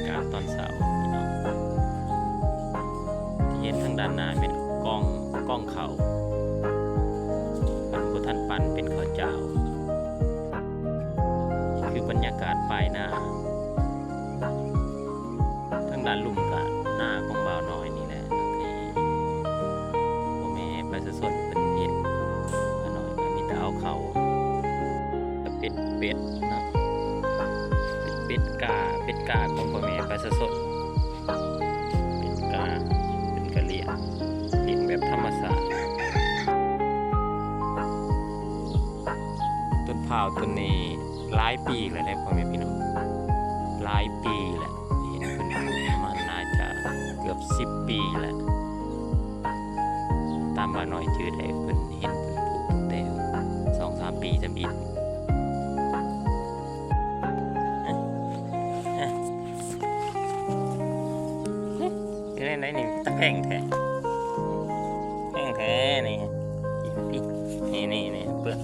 ການຕອນເຊົ້າພີ່ນ້ອງ ທີ່ເຫັນທາງດ້ານໜ້າແມ່ນກອງ ກອງເຂົ້າ ເພິ່ນບໍ່ທັນປັ່ນເປັນເຂົ້າຈ້າວ. ຄືບັນຍາກາດປາຍນາ. ທາງດ້ານລຸ່ມກະນາຂອງບ່າວນ້ອຍນີ້ແຫຼະ ທີ່ພໍ່ແມ່ປະຊາຊົນເພິ່ນເຮັດ. ບ່າວນ້ອຍກະມີແຕ່ເອົາເຂົ້າ ເປັດ ເປັດເນາະ ເປັດ ເປັດກາ ເປັດກາຂອງພໍ່ແມ່ປະຊາຊົນ ເປັດກາ ເພິ່ນກະລ້ຽງ ລ້ຽງແບບທຳມະຊາດ. ຕົ້ນພ້າວຕົ້ນນີ້ຫຼາຍປີແລ້ວເດ້ພໍ່ແມ່ພີ່ນ້ອງ ຫຼາຍປີແລ້ວ ເຫັນເພິ່ນປູກມາໜ້າຈະເກືອບສິບປີແລ້ວ ຕາມບ່າວນ້ອຍຈື່ໄດ້ ເພິ່ນເຫັນເພິ່ນປູກຕັ້ງແຕ່ສອງສາມປີທຳອິດ. ເປັນຈັ່ງໃດນີ້ ຕາແພງແທ້ ແພງແທ້ນີ້ ນີ້ ນີ້ ນີ້ ເບິ່ງ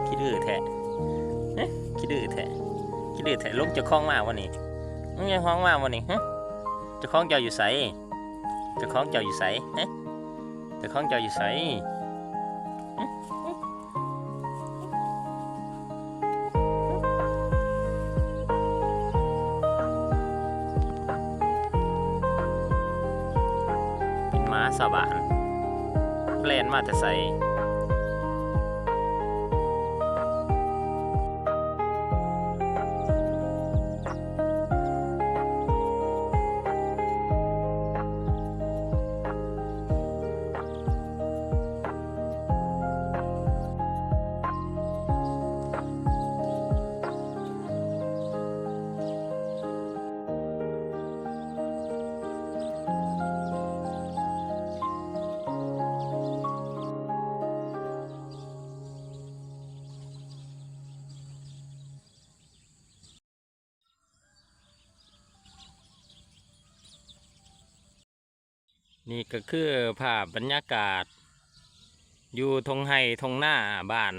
ຂີ້ດື້ແທ້ ຂີ້ດື້ແທ້ ຂີ້ດື້ແທ້. ລົງເຈົ້າຂອງມາບໍ່ນີ້ ເຈົ້າຂອງມາບໍ່ນີ້ ເຈົ້າຂອງເຈົ້າຢູ່ໃສ? ເຈົ້າຂອງເຈົ້າຢູ່ໃສ? ເຈົ້າຂອງເຈົ້າຢູ່ໃສ? ເປັນໝາຊາວບ້ານ ແລ່ນມາແຕ່ໃສ? ນີ້ກໍຄືພາບບັນຍາກາດຢູ່ທົ່ງໄຮ່ທົ່ງນາບ້ານ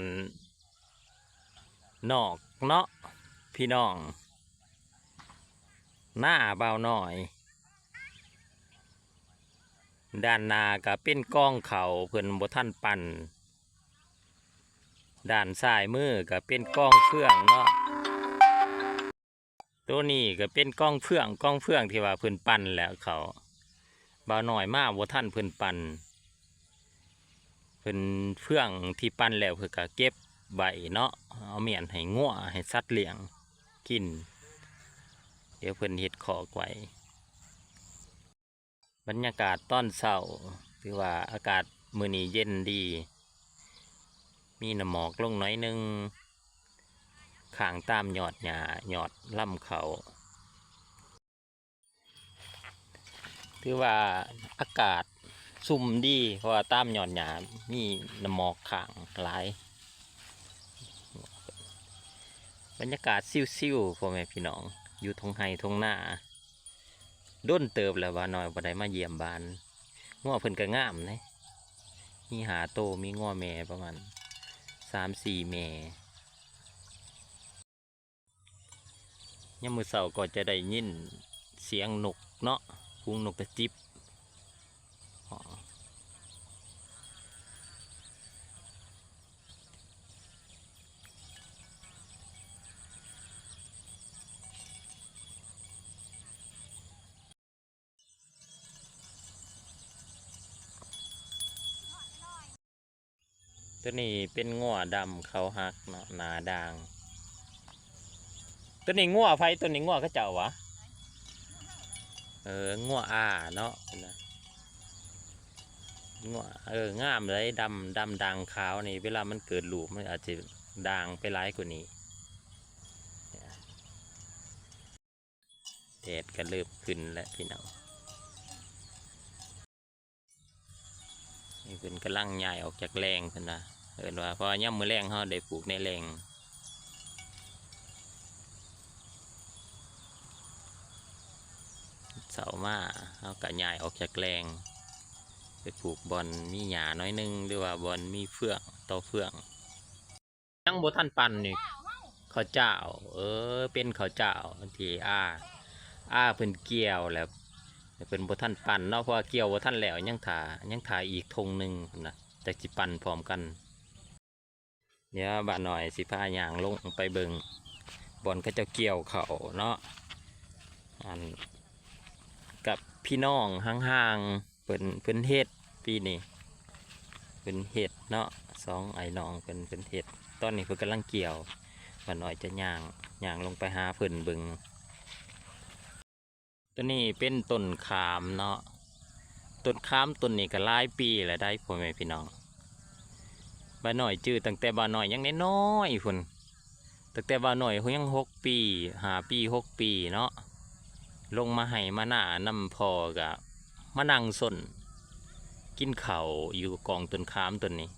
ນອກເນາະພີ່ນ້ອງ, ນາບ່າວນ້ອຍ. ດ້ານໜ້າກໍເປັນກອງເຂົ້າ ເພິ່ນບໍ່ທັນປັ່ນ. ດ້ານຊ້າຍມືກໍເປັນກອງເຟືອງເນາະ. ໂຕນີ້ກໍເປັນກອງເຟືອງ, ກອງເຟືອງທີ່ວ່າເພິ່ນປັ່ນແລ້ວເຂົ້າ. ບ່າວນ້ອຍມາບໍ່ທັນເພິ່ນປັ່ນ. ເພິ່ນເຟືອງທີ່ປັ່ນແລ້ວເພິ່ນກໍເກັບໄວ້ເນາະ, ເອົາມ້ຽນໃຫ້ງົວ ໃຫ້ສັດລ້ຽງກິນ. ດຽວເພິ່ນເຮັດຄອກໄວ້. ບັນຍາກາດຕອນເຊົ້າ ຖືວ່າອາກາດມື້ນີ້ເຢັນດີ, ມີນ້ຳໝອກລົງໜ້ອຍໜຶ່ງ ຄ້າງຕາມຍອດຫຍ້າ ຍອດລຳເຂົ້າ. ຖືວ່າອາກາດຊຸ່ມດີ ເພາະວ່າຕາມຍອດຫຍ້າມີນ້ຳໝອກຄ້າງຫຼາຍ. ບັນຍາກາດຊິວໆ ພໍ່ແມ່ພີ່ນ້ອງ ຢູ່ທົ່ງໄຮ່ທົ່ງນາ. ດົນເຕີບແລ້ວບ່າວນ້ອຍບໍ່ໄດ້ມາຢ້ຽມບ້ານ. ງົວເພິ່ນກໍງາມເດ້, ມີຫ້າໂຕ, ມີງົວແມ່ປະມານສາມສີ່ແມ່. ຍາມມື້ເຊົ້າກໍຈະໄດ້ຍິນສຽງນົກເນາະ, ຝູງນົກກະຈິບ. ຕົວນີ້ເປັນງົວດຳເຂົາຮັກເນາະ ໜ້າດ່າງ. ຕົວນີ້ງົວໃຜ? ຕົວນີ້ງົວເຂົາເຈົ້າຫວາ? ເອີ ງົວອາເນາະ ເພິ່ນວ່າ ງົວ ເອີ ງາມເລີຍ ດຳ ດຳດ່າງຂາວນີ້ ເວລາມັນເກີດລູກ ມັນອາດຊິດ່າງໄປຫຼາຍກວ່ານີ້. ແດດກໍເລີ່ມຂຶ້ນແລ້ວພີ່ນ້ອງ. ນີ້ເພິ່ນກຳລັງຍ້າຍອອກຈາກແລ້ງ ເພິ່ນວ່າ ເອີ້ນວ່າ ເພາະວ່າຍາມມື້ແລງເຮົາໄດ້ປູກໃນແລ້ງ. ເຊົ້າມາເຮົາກໍຍ້າຍອອກຈາກແລ້ງ ໄປປູກບ່ອນມີຫຍ້າໜ້ອຍໜຶ່ງ ຫຼືວ່າບ່ອນມີເຟືອງ ຕໍ່ເຟືອງ. ຍັງບໍ່ທັນປັ່ນນີ້ ເຂົ້າເຈົ້າ ເອີ ເປັນເຂົ້າເຈົ້າທີ່ອາ ອາເພິ່ນກ່ຽວແລ້ວ ເພິ່ນບໍ່ທັນປັ່ນເນາະ ເພາະວ່າກ່ຽວບໍ່ທັນແລ້ວ ຍັງຖ້າ ຍັງຖ້າອີກຖົງໜຶ່ງນະ ຈັກຊິປັ່ນພ້ອມກັນ. ດຽວບ່າວນ້ອຍຊິພາຍ່າງລົງໄປເບິ່ງບ່ອນເຂົາເຈົ້າກ່ຽວເຂົ້າເນາະ ອັນ ກັບພີ່ນ້ອງຫ່າງໆ ເພິ່ນ ເພິ່ນເຮັດປີນີ້ ເພິ່ນເຮັດເນາະ ສອງອ້າຍນ້ອງເພິ່ນ ເພິ່ນເຮັດ. ຕອນນີ້ເພິ່ນກຳລັງກ່ຽວ ບ່າວນ້ອຍຈະຍ່າງ ຍ່າງລົງໄປຫາເພິ່ນເບິ່ງ. ຕົວນີ້ເປັນຕົ້ນຂາມເນາະ ຕົ້ນຂາມຕົ້ນນີ້ກໍຫຼາຍປີແລ້ວໃດ໋ ພໍ່ແມ່ພີ່ນ້ອງ. ບ່າວນ້ອຍຈື່ຕັ້ງແຕ່ບ່າວນ້ອຍຍັງນ້ອຍໆພຸ້ນ ຕັ້ງແຕ່ບ່າວນ້ອຍຍັງຫົກປີ ຫ້າປີ ຫົກປີເນາະ ລົງມາໄຮ່ມານານຳພໍ່ ກະມານັ່ງສົນກິນເຂົ້າຢູ່ກອງຕົ້ນຂາມຕົ້ນນີ້.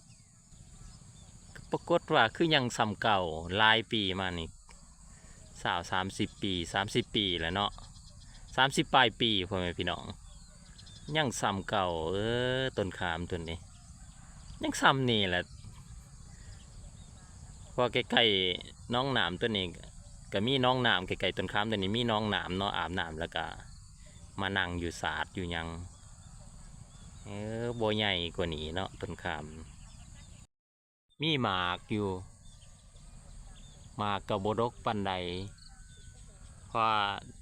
ປາກົດວ່າຄືຍັງສ່ຳເກົ່າ ຫຼາຍປີມານີ້ ຊາວ ສາມສິບປີ ສາມສິບປີແລ້ວເນາະ ສາມສິບປາຍປີ ພໍ່ແມ່ພີ່ນ້ອງ ຍັງສ່ຳເກົ່າ. ເອີ ຕົ້ນຂາມຕົ້ນນີ້ ຍັງສ່ຳນີ້ແຫຼະ ເພາະໃກ້ໆໜອງນ້ຳຕົວນີ້ ກໍມີໜອງນ້ຳ ໃກ້ໆຕົ້ນຂາມຕົວນີ້ມີໜອງນ້ຳເນາະ ອາບນ້ຳແລ້ວກໍມານັ່ງຢູ່ສາດຢູ່ຫຍັງ. ເອີ ບໍ່ໃຫຍ່ກວ່ານີ້ເນາະ ຕົ້ນຂາມ ມີໝາກຢູ່ ໝາກກໍບໍ່ດົກປານໃດ ເພາະວ່າ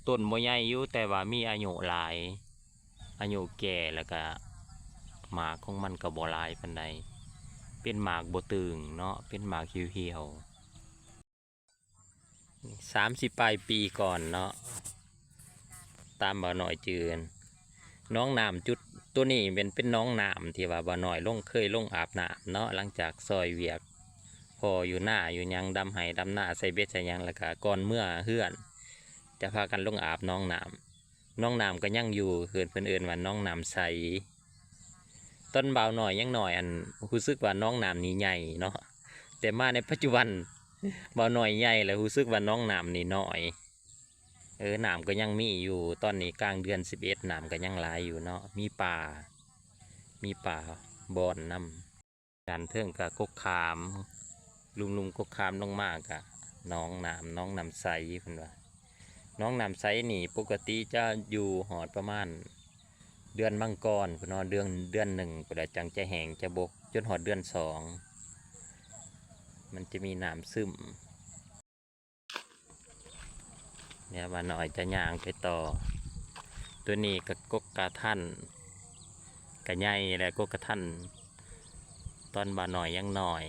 ຕົ້ນບໍ່ໃຫຍ່ຢູ່ ແຕ່ວ່າມີອາຍຸຫຼາຍ ອາຍຸແກ່ ແລ້ວກະໝາກຂອງມັນກໍບໍ່ຫຼາຍປານໃດ ເປັນໝາກບໍ່ຕຶງເນາະ ເປັນໝາກຫ່ຽວໆ. ສາມສິບປາຍປີກ່ອນເນາະ ຕາມບ່າວນ້ອຍຈື່ ໜອງນ້ຳຈຸດຕົວນີ້ແມ່ນເປັນໜອງນ້ຳທີ່ວ່າບ່າວນ້ອຍລົງ ເຄີຍລົງອາບນ້ຳເນາະ ຫຼັງຈາກຊ່ອຍວຽກພໍ່ຢູ່ນາຢູ່ຫຍັງ ດຳໄຮ່ດຳນາ ໃສ່ເບັດໃສ່ຫຍັງ ແລ້ວກະກ່ອນເມືອເຮືອນ ຈະພາກັນລົງອາບໜອງນ້ຳ. ໜອງນ້ຳກໍຍັງຢູ່ ເອີ້ນ ເພິ່ນເອີ້ນວ່າໜອງນ້ຳໃສ. ຕອນບ່າວນ້ອຍຍັງນ້ອຍ ອັນ ຮູ້ສຶກວ່າໜອງນ້ຳນີ້ໃຫຍ່ເນາະ ແຕ່ມາໃນປັດຈຸບັນບ່າວນ້ອຍໃຫຍ່ແລ້ວ ຮູ້ສຶກວ່າໜອງນ້ຳນີ້ນ້ອຍ. ເອີ ນ້ຳກໍຍັງມີຢູ່ ຕອນນີ້ກາງເດືອນສິບເອັດ ນ້ຳກໍຍັງຫຼາຍຢູ່ເນາະ ມີປາ ມີປາບ່ອນນຳ. ດ້ານເທິງກະກົກຂາມ ລຸ່ມໆ ກົກຂາມລົງມາກະໜອງນ້ຳ ໜອງນ້ຳໃສເພິ່ນວ່າ. ໜອງນ້ຳໃສນີ້ປົກກະຕິຈະຢູ່ຮອດປະມານເດືອນມັງກອນພຸ້ນເນາະ ເດືອນ ເດືອນໜຶ່ງພຸ້ນລະ ຈັ່ງຈະແຫ້ງຈະບົກ ຈົນຮອດເດືອນສອງ ມັນຈະມີນ້ຳຊຶມ. ດຽວບ່າວນ້ອຍຈະຍ່າງໄປຕໍ່. ຕົວນີ້ກໍກົກກະທັນ ກະໃຫຍ່ແລ້ວ ກົກກະທັນ ຕອນບ່າວນ້ອຍຍັງນ້ອຍ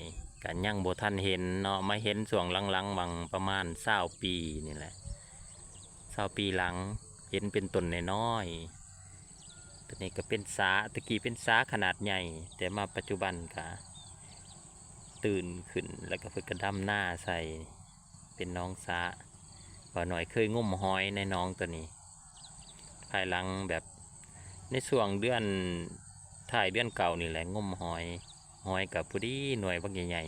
ກະຍັງບໍ່ທັນເຫັນເນາະ ມາເຫັນຊ່ວງຫຼັງໆ ຫວ່າງປະມານຊາວປີນີ້ແຫຼະ ຊາວປີຫຼັງ ເຫັນເປັນຕົ້ນນ້ອຍໆ. ຕົວນີ້ກໍເປັນສາ ແຕ່ກີ້ເປັນສາຂະໜາດໃຫຍ່ ແຕ່ມາປັດຈຸບັນກະຕື້ນຂຶ້ນ ແລ້ວກໍເພິ່ນກໍດຳນາໃສ່ ເປັນໜອງສະ. ບ່າວນ້ອຍເຄີຍງົມຫອຍໃນໜອງຕົວນີ້ ພາຍຫຼັງແບບໃນຊ່ວງເດືອນ ທ້າຍເດືອນເກົ້ານີ້ແຫຼະ ງົມຫອຍ ຫອຍກໍພໍດີໜ່ວຍບັກໃຫຍ່ໆ.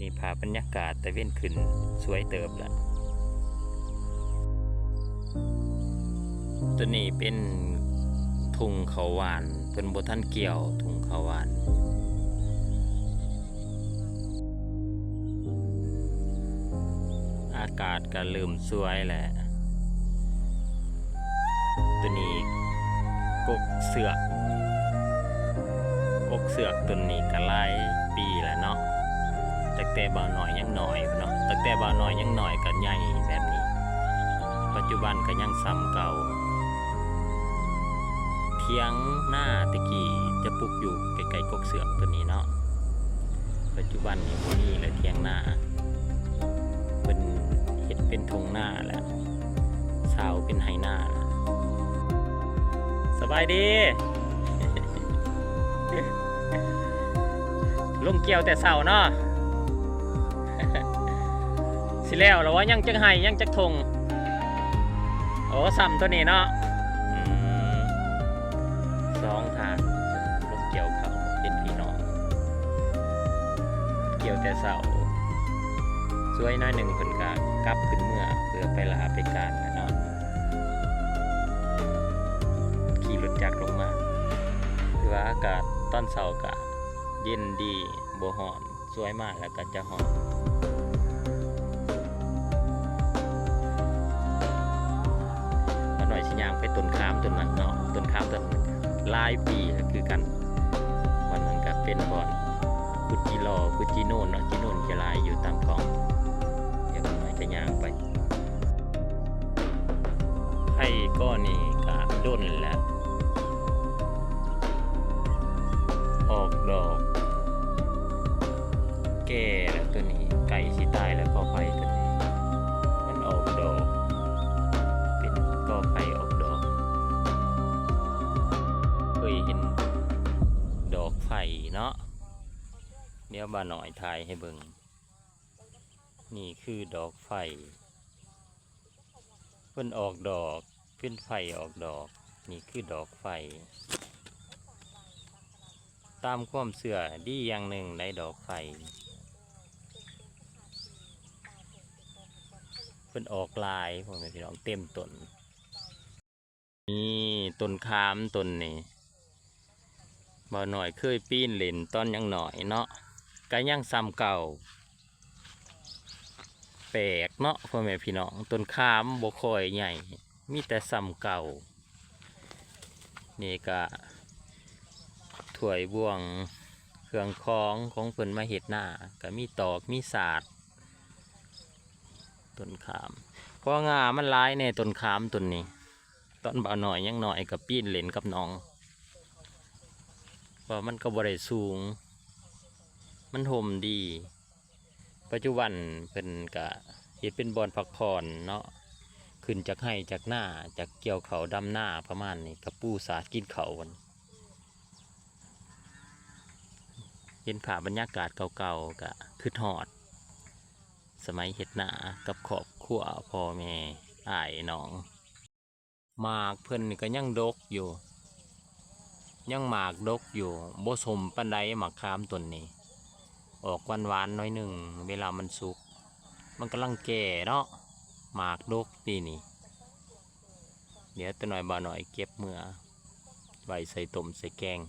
ນີ້ພາບບັນຍາກາດຕາເວັນຂຶ້ນ ສວຍເຕີບລະ. ຕົວນີ້ເປັນທຸ່ງເຂົ້າຫວ່ານ ເພິ່ນບໍ່ທັນກ່ຽວທຸ່ງເຂົ້າຫວ່ານ. ອາກາດກໍເລີ່ມສວຍແຫຼະ. ຕົວນີ້ກົກເຊືອກ ກົກເຊືອກຕົ້ນນີ້ກໍຫຼາຍປີແລ້ວເນາະ ຕັ້ງແຕ່ບ່າວນ້ອຍຍັງນ້ອຍເນາະ ຕັ້ງແຕ່ບ່າວນ້ອຍຍັງນ້ອຍກໍໃຫຍ່ແບບນີ້ ປັດຈຸບັນກໍຍັງສ່ຳເກົ່າ. ເຂ ຖຽງນາແຕ່ກີ້ຈະປຸກຢູ່ໃກ້ໆ ກົກເຊື່ອມຕົວນີ້ເນາະ. ປັດຈຸບັນນີ້ບໍ່ມີແລ້ວຖຽງນາ, ເພິ່ນເຮັດເປັນທົ່ງນາແລ້ວ, ຊາວເປັນໄຮ່ນາແລ້ວ. ສະບາຍດີ. ລົງກ່ຽວແຕ່ເຊົ້າເນາະ. ຊິແລ້ວແລ້ວວ່າ ຍັງຈັກໄຮ່ ຍັງຈັກທົ່ງ? ໂອ້ ສ່ຳຕົວນີ້ເນາະ. ອືມ ສອງທ່ານລົງກ່ຽວເຂົ້າເປັນພີ່ນ້ອງ, ກ່ຽວແຕ່ເຊົ້າ. ສວຍໜ້ອຍໜຶ່ງເພິ່ນກະກັບຂຶ້ນເມືອ ເພື່ອໄປລາໄປການແຫຼະເນາະ. ຂີ່ລົດຈັກລົງມາ, ຖືວ່າອາກາດຕອນເຊົ້າກະເຢັນດີ ບໍ່ຮ້ອນ. ສວຍມາແລ້ວກໍຈະຮອດ. ບ່າວນ້ອຍຊິຍ່າງໄປຕົ້ນຂາມຕົ້ນນັ້ນເນາະ, ຕົ້ນຂາມຕົ້ນນັ້ນຫຼາຍປີແລ້ວຄືກັນ. ບ່ອນນັ້ນກໍເປັນບ່ອນຂຸດຈີຫຼໍ່ ຂຸດຈີໂນນເນາະ, ຈີໂນນຈະຫຼາຍຢູ່ຕາມກ້ອງ. ດຽວບ່າວນ້ອຍຈະຍ່າງໄປ. ໄຜ່ກໍນີ້ກະດົນແລ້ວ ອອກດອກ ແກ່ແລ້ວ ຕົວນີ້ໃກ້ຊິຕາຍແລ້ວ. ກໍໄຜ່ຕົວນີ້ມັນອອກດອກ ເປັນກໍໄຜ່ອອກດອກ. ເຄີຍເຫັນດອກໄຜ່ເນາະ, ດຽວບ່າວນ້ອຍຖ່າຍໃຫ້ເບິ່ງ. ນີ້ຄືດອກໄຜ່ ເພິ່ນອອກດອກ ເປັນໄຜ່ອອກດອກ. ນີ້ຄືດອກໄຜ່ ຕາມຄວາມເຊື່ອດີຢ່າງໜຶ່ງໃດ ດອກໄຜ່ ເພິ່ນອອກຫຼາຍ ພໍ່ແມ່ພີ່ນ້ອງ ເຕັມຕົ້ນ. ນີ້ຕົ້ນຂາມຕົ້ນນີ້ ບ່າວນ້ອຍເຄີຍປີນຫຼິ້ນຕອນຍັງນ້ອຍເນາະ, ກະຍັງສ່ຳເກົ່າ. ແປກເນາະ ພໍ່ແມ່ພີ່ນ້ອງ, ຕົ້ນຂາມບໍ່ຄ່ອຍໃຫຍ່ ມີແຕ່ສ່ຳເກົ່າ. ນີ້ກະຖ້ວຍບ່ວງເຄື່ອງຂອງຂອງເພິ່ນມາເຮັດນາ, ກະມີຕອກມີສາດ. ຕົ້ນຂາມ ເພາະງ່າມັນຫຼາຍແດ່ ຕົ້ນຂາມຕົ້ນນີ້. ຕອນບ່າວນ້ອຍຍັງນ້ອຍກໍປີນຫຼິ້ນກັບນ້ອງ ເພາະມັນກໍບໍ່ໄດ້ສູງ ມັນຮົ່ມດີ. ປັດຈຸບັນເພິ່ນກະເຮັດເປັນບ່ອນພັກຜ່ອນເນາະ, ຂຶ້ນຈາກໄຮ່ຈາກນາ ຈາກກ່ຽວເຂົ້າດຳນາປະມານນີ້ ກະປູສາດກິນເຂົ້າ. ເຫັນພາບບັນຍາກາດເກົ່າໆ ກະຄຶດຮອດສະໄໝເຮັດນາກັບຄອບຄົວ ພໍ່ແມ່ ອ້າຍນ້ອງ. ໝາກເພິ່ນນີ້ກໍຍັງດົກຢູ່ ຍັງໝາກດົກຢູ່ ບໍ່ສົ້ມປານໃດໝາກຂາມຕົ້ນນີ້. ອອກຫວານໆໜ້ອຍໜຶ່ງ ເວລາມັນສຸກ ມັນກຳລັງແກ່ເນາະ ໝາກດົກປີນີ້. ດຽວຕານ້ອຍບ່າວນ້ອຍເກັບເມືອໄວ້ໃສ່ຕົ້ມໃສ່ແກງ.